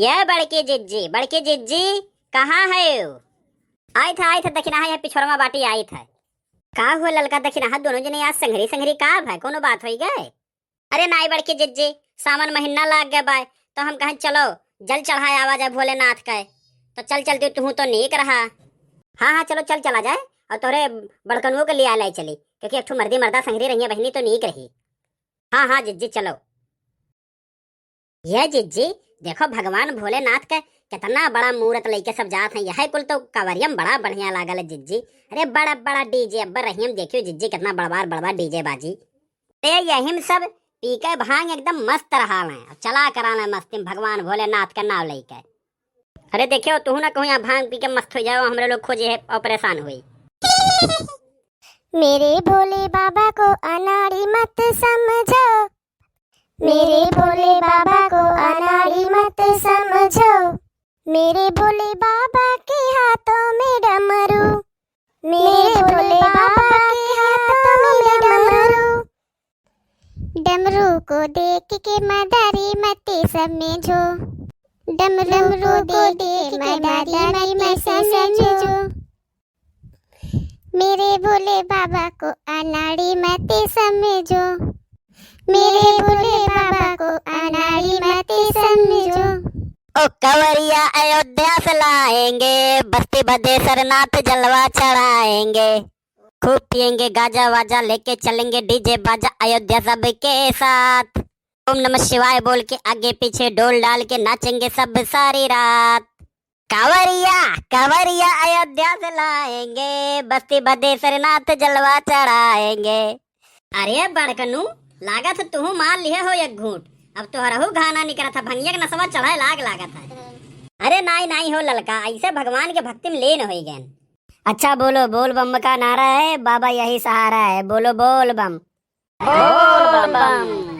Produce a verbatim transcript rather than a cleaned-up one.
ये बड़की जिज्जी, बड़की जिज्जी, कहाँ है? आइत है, आइत है, दखिनहा है, पिछोरमा बाटी आइत है। का हुआ ललका दखिनहा, दोनों जने आज संघरी संघरी का भय, कोनो बात होई गए? अरे नाई बड़की जिज्जी, सावन महीना लाग गए बाय, तो हम कहें चलो जल चढ़ाए आवा जाए भोलेनाथ के। तो चल चलती, तू तो नीक रहा। हाँ हाँ, चलो चल चला जाए, और तोहरे बड़कनुओ के लिया लाई चली, क्योंकि एक ठो मर्दी मर्दा संघरी रहिए बहिनी तो नीक रही। हाँ हाँ जिज्जी चलो। ये जिज्जी, देखो भगवान भोलेनाथ के कितना बड़ा मूरत लइके सब जात हैं। यह कुल तो कांवरिया में बड़ा बढ़िया लागल है जिज्जी। अरे बड़ा बड़ा डीजे, अब रहियम देखियो जिज्जी, कितना बड़बार बड़बार डीजे बाजी। अरे यही में सब पी के भांग एकदम मस्त रहा लें, चला करा लें मस्ती में भगवान भोलेनाथ का नाव लइके। अरे देखियो, तू ना कहूँ यहाँ भांग पी के मस्त हो जाओ, हमरे लोग खोजे है और परेशान हुई। मेरे भोले बाबा को अनाड़ी मत समझो, मेरे भोले बाबा को अनाड़ी मत समझो, मेरे भोले बाबा के हाथों में डमरू, मेरे भोले बाबा के हाथों में डमरू। डमरू को देख के मदारी मत समझो, डमरू को देख के मदारी मत समझो। मेरे भोले बाबा को अनाड़ी मत समझो, मेरे भोले बाबा को अनाड़ी मत समझो। ओ कंवरिया अयोध्या से लाएंगे, बस्ती बदेसर नाथ जलवा चढ़ाएंगे। खूब पिएंगे गाजा वाजा, लेके चलेंगे डीजे बाजा अयोध्या सबके साथ। ओम नमः शिवाय बोल के आगे पीछे डोल डाल के नाचेंगे सब सारी रात। कांवरिया, कांवरिया अयोध्या से लाएंगे, बस्ती बदेसर नाथ जलवा चढ़ाएंगे। अरे बड़कनू, लागत है तुहू मार लिहे हो एक घूंट। अब तोहरहू घाना निकरत है, भंगिया के नसवा चढ़े लाग लागत है। अरे नाई नाई हो ललका, ऐसे भगवान के भक्ति में लीन होई गए। अच्छा बोलो, बोल बम का नारा है, बाबा यही सहारा है, बोलो बोल बम। बोल बम।